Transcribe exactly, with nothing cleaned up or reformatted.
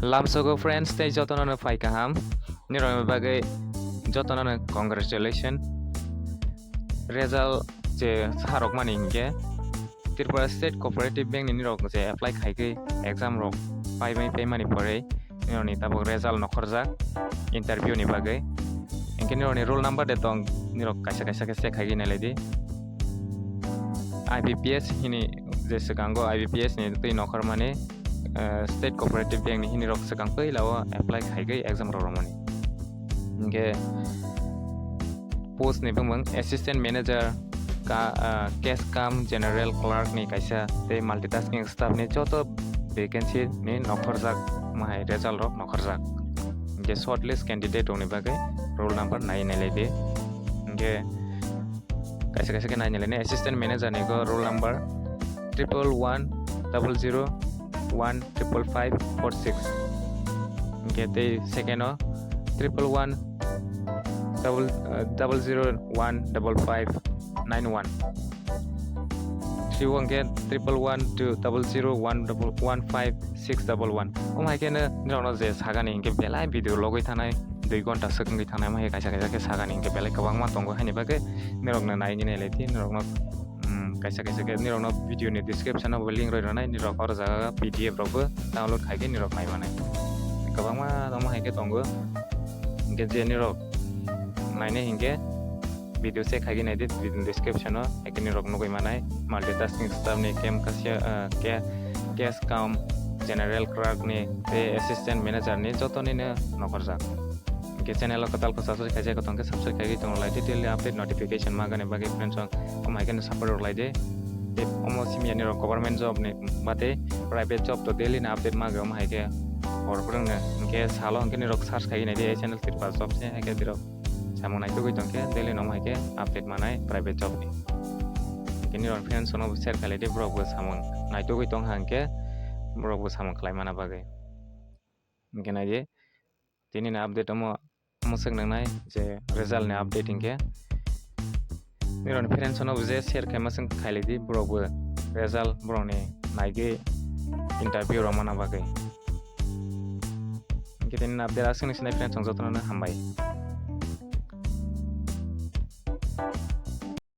Lamsogo friends tei jotono no phai kaham. Nirokni bagwi jotono no congratulation. Result je sarok mani hinkhe Tripura State Cooperative Bank ni nirok je apply khaigwi exam rok pai pai mani pore nirokni tabuk result nokhorjak interview ni bagwi. Hinkhe nirokni roll number de tong, nirok kaisa kaisa khe check khaigwi nailai di. I B P S hini je swkango I B P S ni twi nokhormani, eh, State Cooperative Bank ni hini rok swkang twi lao apply khaigwi exam rok romani. Hinkhe post ni bumung Assistant Manager ka, ah, Cash cum General Clerk ni kaisa tei multitasking staff ni joto vacancy ni nokhorjak, mahai result rok nokhorjak. Hinkhe shortlist candidate rok ni bagwi roll number nai nailai di. Hinkhe kaisa kaisa khe nai nailai ni. Assistant Manager ni go roll number triple one double zero one triple five four six. Hinkhe tei second o triple one double, uh, double zero one double five nine one. Three o hinkhe triple one two double zero one double one five six double one. Omo hai khe no nirokno je sagani hinkhe belai video logwi thanai, dui gonta swk wngwi thanai, omo hai kaisa kaisa khe sagani hinkhe belai kwbangma tongo, haini bagwi nirokno naigwi nailai di, nirokno, mm, kaisa kaisa khe nirokno video ni description o bo link rwi rwnai, nirok oro jaga P D F rok bo download khai khe nirok nai manai. Kwbangma omo hai khe tongo, hinkhe je nirok nainai hinkhe video check khai khe nai di, video description o hai khe nirok nugwi manai, multitasking staff ni, cam cashier, ah, ca-, cash cum general clerk ni tei assistant manager ni joto ni no nokhorjak. Hinkhe channel o kwtal kwchajak khaijak tong khe subscribe khai tong lai di, daily update notification magani bagwi friends rok omo hai khe no support rok lai di. Tei omo simi ani rok government job ni ba tei private job to daily no update mago, omo hai khe hor phwrwng no hinkhe salo hinkhe nirok search khai nai di, channel Tripura job se hai khe dirok samung naitugwi tong khe daily no omo hai khe update manai private job ni. Hinkhe nirok friends rok no share khai lai di, borok bo samung naitugwi tong ha hinkhe borok bo samung khlai mana bagwi. Hinkhe nai di. Tini ni update omo, omo swk nangnai je result ni update hinkhe. Nirokni friends no bo je share khaima swng khailai di, borok bo result borokni naigwi interview rok mana bagwi. Hinkhe tini ni update aswk ni sinai friends rok jotono no hambai.